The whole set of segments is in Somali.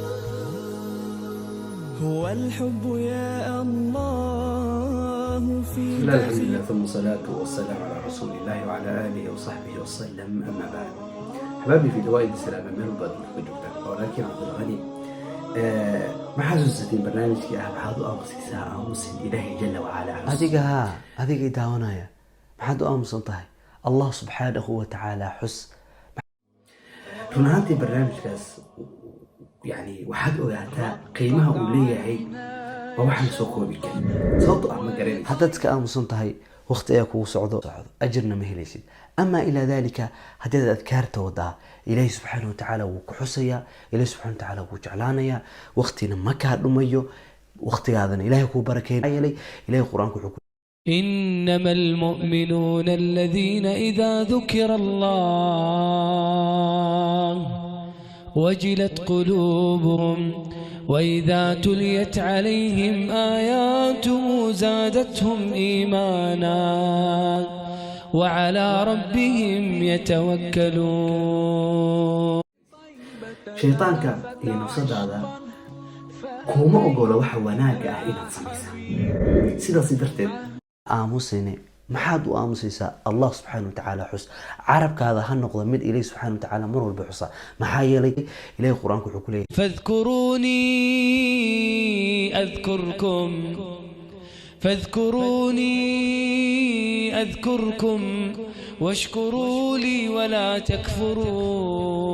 هو الحب يا الله في بسم الله، الحمد لله، ثم الصلاة والسلام على رسول الله وعلى آله وصحبه وسلم، أما بعد. أحبابي في الله، idin salaama meel walbaad ku joogtaan. Waa walaalkiin Cabdulqani. Ma xasuusatiin barnaamijkii ah "Maxaad u aamusaysaa? Aamusin, Ilaahay jalla wacala xus"? Adiga haa, adigay daawanaya, maxaad u aamusan tahay? Allah subxaanahu wa tacaala xus. Run ahaantii barnaamijkaas yani waxaad ogaataa qiimaha uu leeyahay waa waxaan soo koobi karin, sababto ah ma garanaysa. Haddaad iska aamusan tahay, waqti ayaa kugu socdo, ajirna ma helaysid. Amaa ilaa dalika, haddii aad adkaarta wadaa, Ilaahi subxaana wa tacaala wuu ku xusayaa, Ilahi subxana wa tacaala wuu jeclaanayaa, waqtina ma kaa dhumayo, waqtigaadana Ilahay kuu barakeyn. Maxaa yeelay, Ilahay Qur-aanku wuxuu ku إنما المؤمنون الذين إذا ذكر الله وجلت قلوبهم وإذا تليت عليهم آياته زادتهم إيمانا وعلى ربهم يتوكلون. Shaytaanka iyo nafsadaada kuma ogola waxa wanaagga ah inaad samaysaa, sidaas darteed aamusine. Maxaad u aamusaysaa? Allah subxaana wa tacaala xus. Carabkaada ha noqdo mid Ilahi subxana wa tacaala mar walba xusa. Maxaa yeelay, Ilahi Qur-aanku wuxuu ku leeyahay: فاذكروني أذكركم، فاذكروني أذكركم، واشكروا لي ولا تكفرون.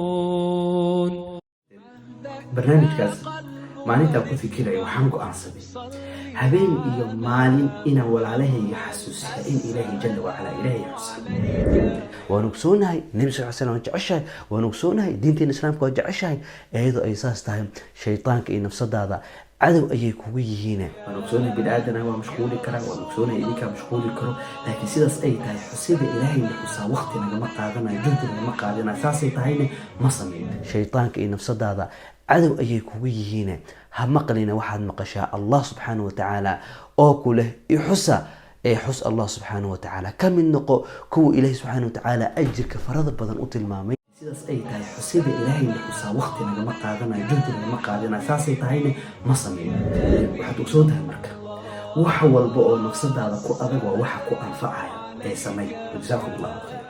Barnaamijkaas maalintaan ku fikiraya, waxaan go-aansaday habeen iyo maalin inaan walaalahayga xasuusiya in Ilaahay jalla wacalaa Ilaahay xusa. Waan ogsoonahay Nebi sal slam waa jeceshahay, waan ogsoonahay diinteena Islaamka waa jeceshahay. Iyadoo ay saas tahay, shaytaanka iyo nafsadaada cadow ayay kugu yihiin. Waan ogsoonay bini aadana waa mashquuli karaa, waan ogsoonay idinkaa mashquuli karo, laakiin sidaas ay tahay, xusida Ilaahay la xusaa waqti nagama qaadanayo, juhdi nagama qaadanayo. Saasay tahayna ma sameyn. Shaytaanka iyo nafsadaada cadow ayay kugu yihiin. Ha maqlina, waxaad maqashaa Allah subxaana wa tacaala oo ku leh "Ixusa". Ee xus Allah subxaana wa tacaala, ka mid noqo kuwa Ilaahi subxaana wa tacaala ajirka farada badan u tilmaamay. Sidaas ay tahay, xusida Ilaahay la xusaa waqti nagama qaadanayo, juhdi nagama qaadanayo. Saasay tahayna ma sameyn. Waxaad ogsoon tahay marka, wax walba oo nafsadaada ku adag waa waxa ku anfacaya ee samey. Jazaakum Allahu khayr.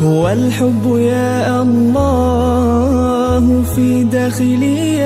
هو الحب يا الله في داخلي.